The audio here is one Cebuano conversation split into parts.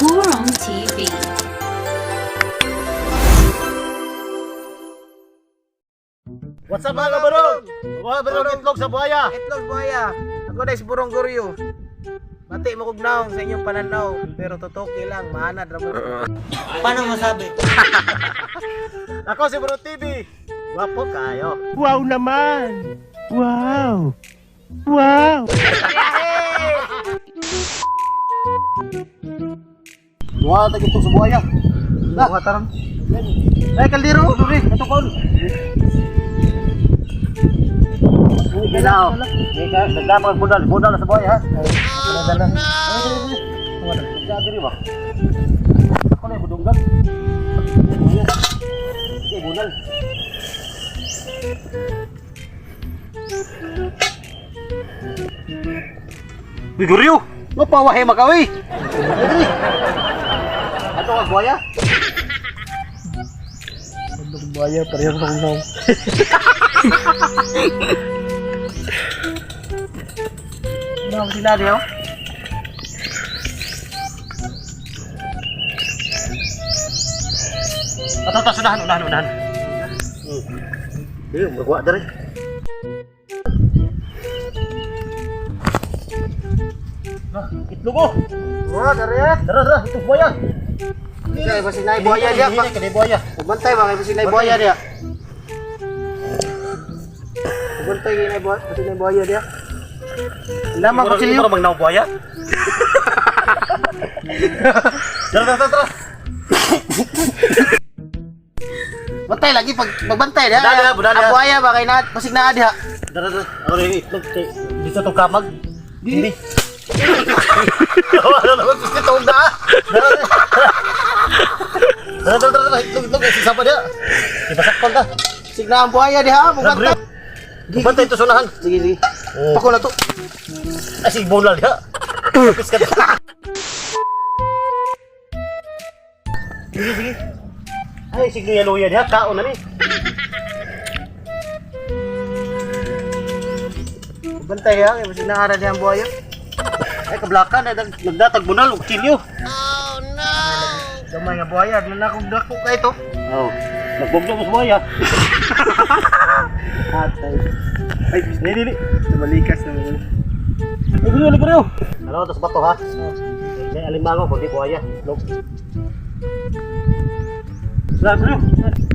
Burong TV. What's up, mga kabarong? Mga barong, itlog sa buhaya. Itlog buhaya. Ako na si Burong Guryo. Bati mo kog naong sa inyong pananaw, pero tutuki lang, maanad ra mo. Paano masabi? Ako si Burong TV. Gwapo kayo. Wow naman! Wow! Wow! Buha tag itlog sa buhaya. Buha tarong. Ay, kaldero. Ito kon. Ginaw. Nagdamag budal, budal sa buhaya ha. Dala. Oh no. Diri ba? Ako na budunggan. Sige, budal. Uy, guryo! Mapawahe makawi! Ato ka buhaya? Itlog buhaya, parehas na kog naong. Ano sila diyo? Ato, ato, unahan, unahan, unahan. Dili, magwa diri. Nah, itlog oh. Buha, dere. Dara, dara, itlog buhaya. Kay basin nay buhaya diya. Hini, kay buhaya. Bantay ba kay basin nay buhaya diya. Bantay kay nay buhaya, basin nay buhaya diya. Lamang ko silyo. Murag magnaw buhaya. Dara, dara, dara. Bantay lagi pag magbantay diha. Budal diha, budal diha. Ang buhaya ba kay na basig naa diha. Dara, dara. Ako rin itlog kay dito tong kamag. Dili. Wala naman gusto tong da. Dara, dara. Dara, dara, dara, itlog, itlog, sisapa diha. Ibasakpan ta. Basig na ang buhaya diha, magbantay. Bantay ito sunahan. Sige, sige. Oh. Pako na to. Ay, sige, bunal diha. Tapos ka. Sige, sige. Ay, sige, luya diha. Kaon na ni. Bantay ha, kay basig naa ra diha ang buhaya. Ay, kablakan. Ay, nagdatag bunal. Ug kilyo. Gamay nga buhaya, na akong dako kay to. Oh. Nagbugno mo sa buhaya. Atay. Ay, dili, dili. Balikas na mo. Ay, dili, dili, dili. Ano, ito sa bato, ha? May alimango, kundi buhaya. Itlog. Sila, dili.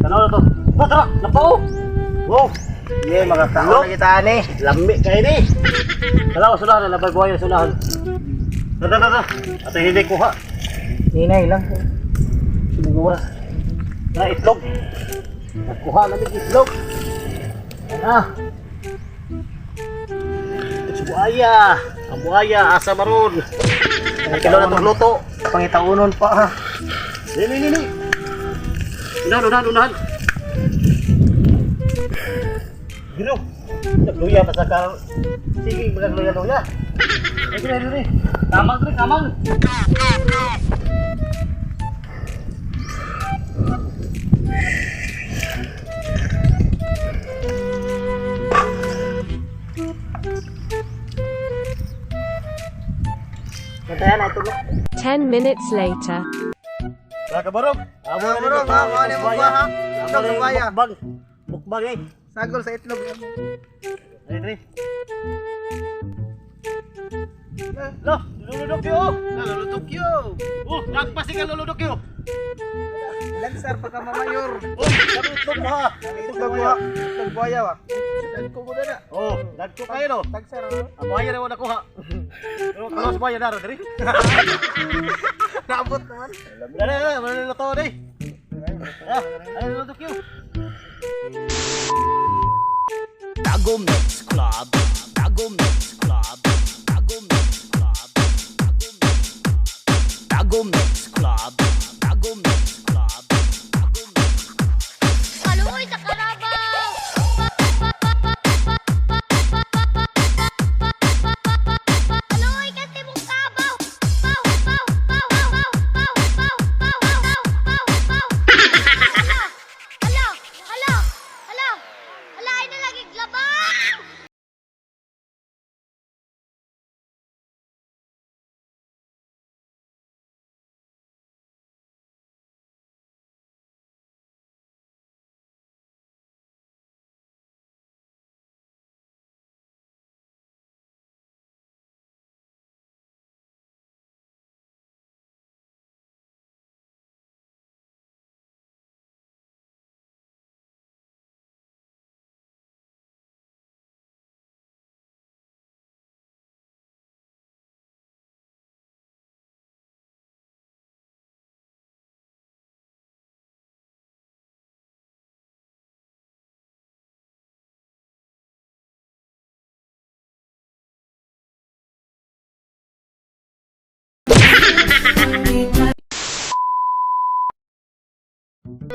Tanaw na to. Oh, tara! Napao! Wow! Ye, mga tao na kita ani. Lami kayo ni. Kala ko sunahan, labay buhaya sunahan. Tara, tara, tara. At hindi kuha. Hinay lang. Sumugura. Na itlog. Nagkuha na mig itlog. Ah. Ito si buhaya. Ang buhaya, asa maron. Ang kilo na itong luto. Pangitaunon pa ha. Dili, dili, dili. Unahan, unahan, unahan. Giro. Nagluya pa sa kar. Sige, magluya-luya. Ay, dili, dili. Kamang, dili, kamang. Bantayan na ito. 10 minutes later. Mga kabarong. Amo na Kabarong, ha? Mga ni mukha, ha? Itlog sa buhaya. Mukbang. Mukbang eh. Sagol sa itlog. Dili, dili. Lo, luludok yo. Lulutok yo. Oh, nagpasig ang luludok yo. Lansar pa ka mamayor. Oh, sabi itlog mo ha. Itlog buhaya. Itlog buhaya ba? Dagko mo na na. Oh, dagko kayo no. Tagsar ano? Ang buhaya na wala kuha. Pero kalos buhaya na ro diri. Naabot naman. Dali, dali, wala na to dai. Ah, ay luludok yo. Tago Mix Club. Tago Mix Club. Tago Mix Club. Tago Mix Club. Tago Mix Club. Tago Mix Kaluoy sa karabaw! Kaluoy kasi mong kabaw! Baw, baw, baw, baw, baw, baw, baw, baw, baw, baw! Hala! Hala! Hala! Hala! Hala! Ay na lagi glabang!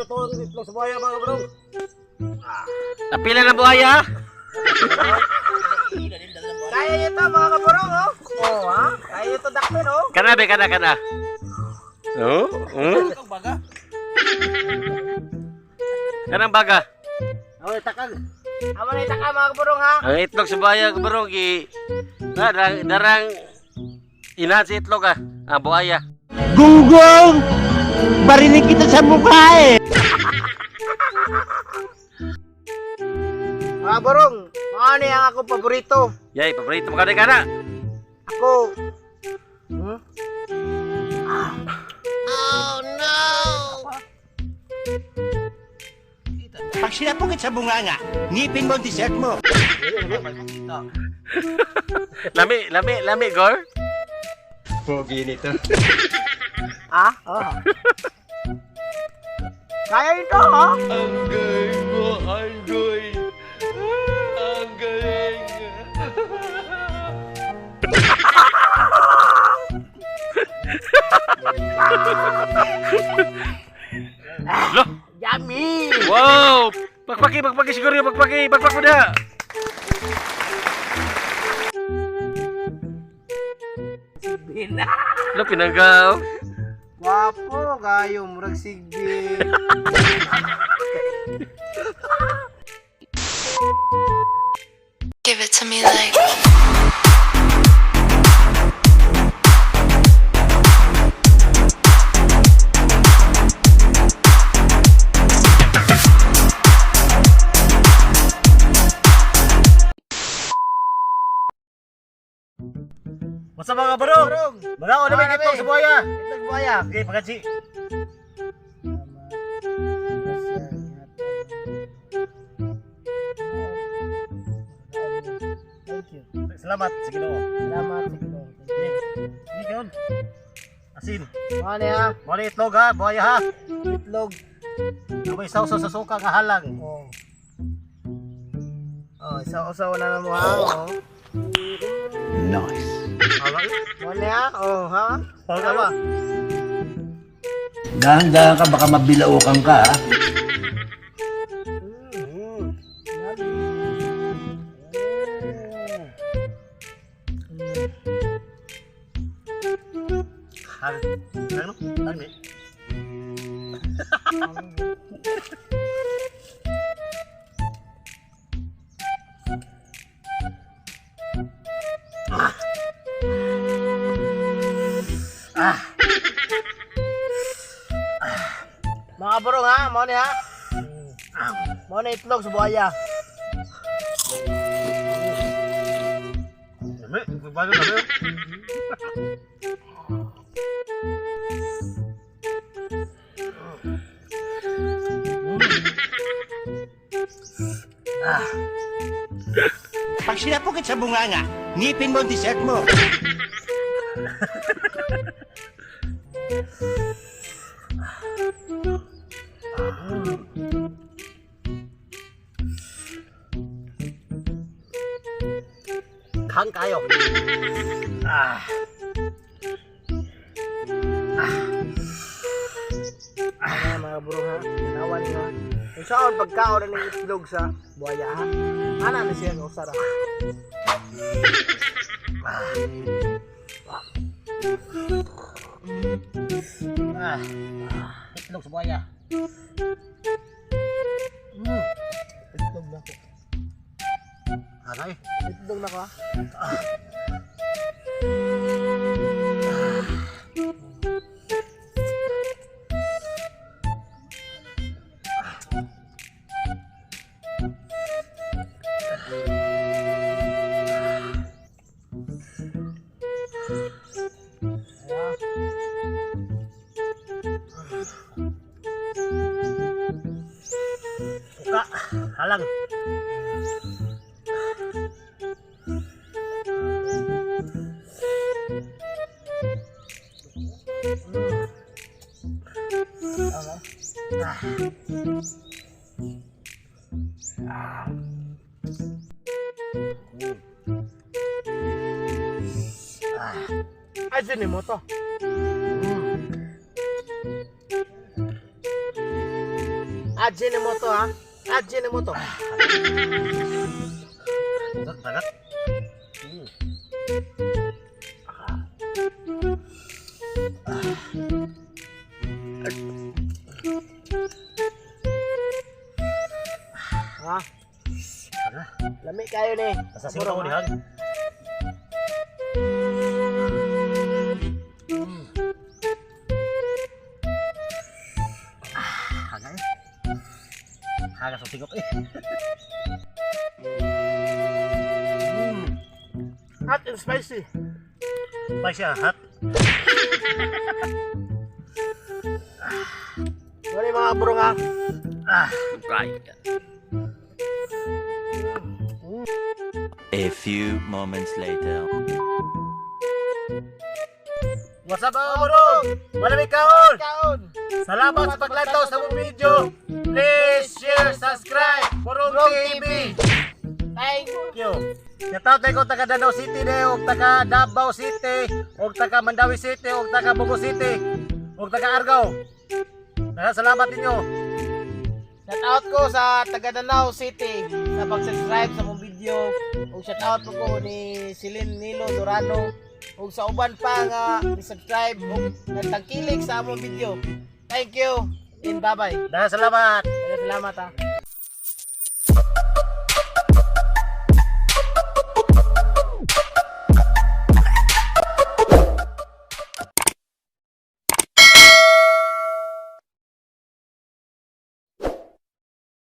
Ito ang itlog sa buhaya, mga kabarong. Napila na buhaya. Kaya nyo to, mga kabarong, oh. Oh, ha? Kaya nyo to dakpin, oh. Kana be, kana kana. Oh, oh. Kanang baga. Ako itakag. Amo na itaka, mga kabarong, ha? Ang itlog sa buhaya kabarong gi na darang, darang inahan sa itlog ah. Ang buhaya. Gunggong! Barinig kita sa mukha eh! Mga kabarong, mga ano ang ako paborito. Yay, paborito mo kana kana. Ako. Pag sinapungit sa bunganga, ngipin mo ang dessert mo. Lami, lami, lami gor. Pogi nito. Ah? Oh. Kaya nyo to, ha? Ang galing mo, Angoy. Ang galing. Lo, Yummy! wow! Pagpaki, pagpaki siguro yung pagpaki, pagpak mo na. Lo, pinanggaw. Wapo, kayo, murag sigbi. Give it to me like. Basta, mga kabarong. Kabarong. Mga na may Mga itlog sa buhaya. Itlog buhaya. Sige, pagkatsi. Thank you. Salamat sa Ginoo. Salamat sa Ginoo. Sige, sige yun. Asin. Mga ano ha? Mga na itlog ha, buhaya ha. Itlog. May sausaw sa suka nga halang. Oh. Oh, isaw-usaw na na mo ha. Oh. Nice. Halang. Mga ano ha? Oh, ha? Halang. Tama. Dahan-dahan ka, baka mabilaukan ka ha. Halang. Ano? Halang eh. Mga kabarong ha, mga ano ha? Mga na itlog sa buhaya. Lami, bago lami. Pag sinapungit sa bunganga, ngipin mo ang dessert mo. Kang kayo. Ah. Ayan, mga kabarong ha. Tanawan niyo ha. Kung saan pagkaon na ng itlog sa buhaya ha. Ana na siya ng usara. Ah. Itlog sa buhaya. Itlog na ko. Aray. Itlog na ko ha. Suka. Halang. Ay, sino mo to? Ajinomoto ha. Ajinomoto. Tagat. Ha? Lami kayo ni. Nasa siguro ko dihan. Ah, haga eh. Haga sa tigok eh. Hot and spicy. Spicy ah, hot. Wala yung mga burong ha. Right. A few moments later. What's up, mga burong? Malamig kaon! Kaon. Salamat sa paglantaw sa mong video. Please share, subscribe. Burong TV. Thank Thank you. Shout out ko taga Danau City de, og taga Davao City, og taga Mandawi City, og taga Bogo City, og taga Argao. Daghang salamat ninyo. Shout out ko sa taga Danau City sa pag-subscribe sa mong video. Ug shout out po ko ni Celine Nilo Dorano ug sa uban pa nga ni-subscribe ug nagtangkilik sa among video. Thank you and bye-bye. Daghang salamat. Salamat ha.